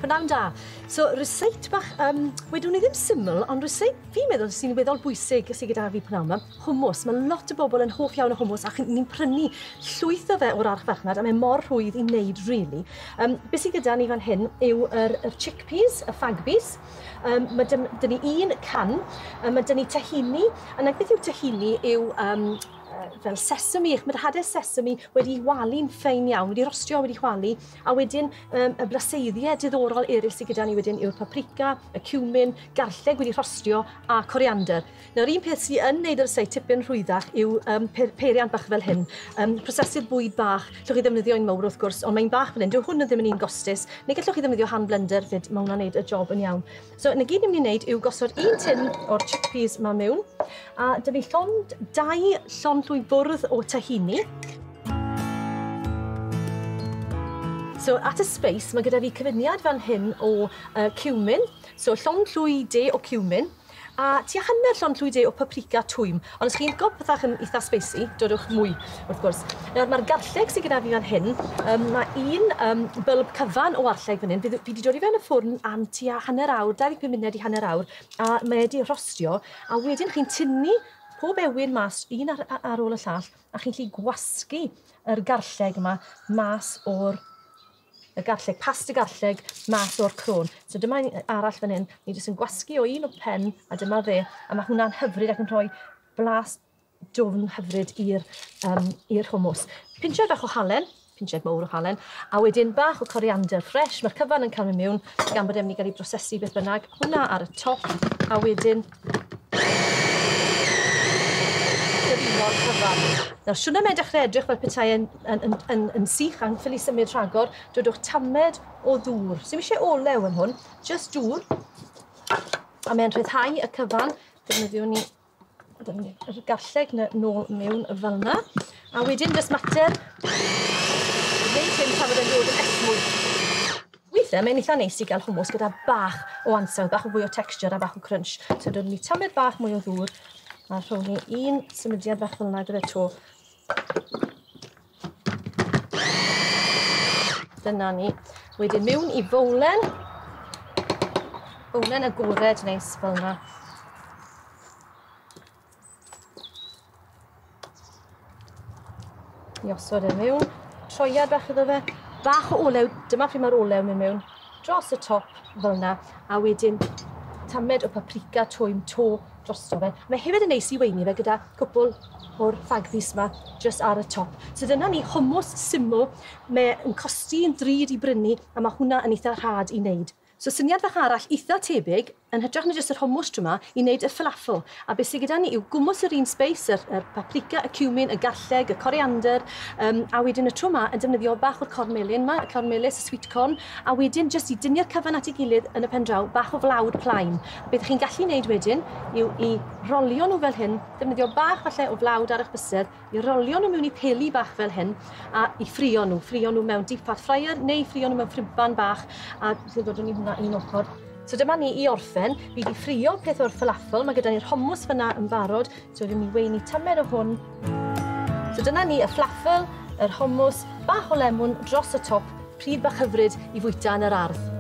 Prynawn da. So, ryseit bach, wedwn ni ddim syml, ond ryseit fi'n meddwl sy'n weddol bwysig sydd gyda fi prynawn yma, hummus. Mae lot o bobl yn hoff iawn o hummus ac ni'n prynu llwyth o fe o'r archfarchnad a mae mor rhwydd i wneud, really. Beth sydd gyda ni fan hyn yw yr chickpeas, y ffagbys. Mae dyn ni un can, mae dyn ni tahini, a na beth yw tahini yw fel sesame, mae'r hadau sesame wedi walu'n ffein iawn, wedi rostio, wedi chwalu, a wedyn y blaseiddiau diddorol eraill sydd gyda ni wedyn yw'r paprika, y cumin, garlleg wedi rhostio a coriander. Nawr, un peth sydd yn neud yr ryseit tipyn rhwyddach yw peiriant bach fel hyn. Prosesu'r bwyd bach, allwch chi ddefnyddio un mawr wrth gwrs, ond mae'n bach fel hyn, dyw hwn ddim yn un gostus, neu gallwch chi ddefnyddio hand blender fyd, mae hwnna'n neud y job yn iawn. So, na gyd ni'n mynd i wneud yw gosod un tin o'r chickpeas ma mewn, a dyma fi llond, 2 llond llwy bwrdd o tahini. So, at y space, mae gyda fi cyfuniad fan hyn o cumin, so llond llwy de o cumin, a tua hanner llond llwy de o paprika twym. Ond os chi'n gwybod pethach yn eitha spicy, dodwch mwy, wrth gwrs. Nawr, mae'r garlleg sydd gyda fi fan hyn, mae un bylb cyfan o arlleg fan hyn. Fi wedi dod i fewn y ffwrn am tua hanner awr, 25 munud i hanner awr, a mae wedi rhostio, a wedyn chi'n tynnu pob ewin mas, un ar ôl y llall, a chi'n gallu gwasgu yr garlleg yma mas o'r y garlleg, past y garlleg mas o'r crôn. So dyma arall fan hyn, ni jyst yn gwasgu o un o pen, a dyma fe, a mae hwnna'n hyfryd ac yn rhoi blas dwfn hyfryd i'r hummus. Pinsiad bach o halen, pinsiad mowr o halen, a wedyn bach o coriander fresh, mae'r cyfan yn cael mynd mewn, gan bod e'n mynd i gael ei brosesu beth bynnag. Hwnna ar y top, a wedyn gyfuno'r cyfan. Nawr, siwrne mae'n dechrau edrych fel petai yn sych a'n ffili symud rhagor, dodwch tamed o ddŵr. Sdim eisiau olew yn hwn, just dŵr. A mae'n rhyddhau y cyfan. Defnyddiwn ni yr garlleg nôl mewn fel yna. A wedyn, just mater, wneud hyn tra bod e'n dod yn esmwyth. Weithiau, mae'n eitha neis i gael hummus gyda bach o ansawdd, bach o fwy o texture a bach o crunch. So, dodwn ni tamed bach mwy o ddŵr, a rhown ni un symudiad bach fel yna gyda to. Dyna ni. Wedyn mewn i fowlen. Fowlen agored neis fel yna. I osod e mewn. Troiad bach iddo fe. Bach o olew. Dyma pryd mae'r olew mynd mewn. Dros y top fel yna. A wedyn tamed o paprika twym to drosto fe. Mae hefyd yn neis i weini fe gyda cwpl o'r ffagbys yma just ar y top. So dyna ni hummus syml. Mae'n costi yn ddrud i brynu a mae hwnna yn eitha rhad i wneud. So syniad fach arall eitha tebyg, yn hytrach na jyst yr hummus tro yma, i wneud y falafel. A beth sydd gyda ni yw gwmws yr un space, yr paprika, y cumin, y garlleg, y coriander, a wedyn y tro yma yn defnyddio bach o'r cornmelyn yma, y cornmelys, y sweet corn, a wedyn jyst i dynnu'r cyfan at ei gilydd yn y pen draw, bach o flawd plaen. A beth chi'n gallu wneud wedyn yw i rolio nhw fel hyn, defnyddio bach falle o flawd ar eich bysedd, i rolio nhw mewn i peli bach fel hyn, a i ffrio nhw mewn deep fat fryer, neu ffrio nhw mewn ffrimpan bach, a ddodwn ni hwnna un ochr. So dyma ni i orffen, fi wedi ffrio peth o'r falafel, mae gyda ni'r hummus fyna yn barod, so fi'n mynd i weini tamed o hwn. So dyna ni y falafel, yr hummus, bach o lemwn dros y top, pryd bach hyfryd i fwyta yn yr ardd.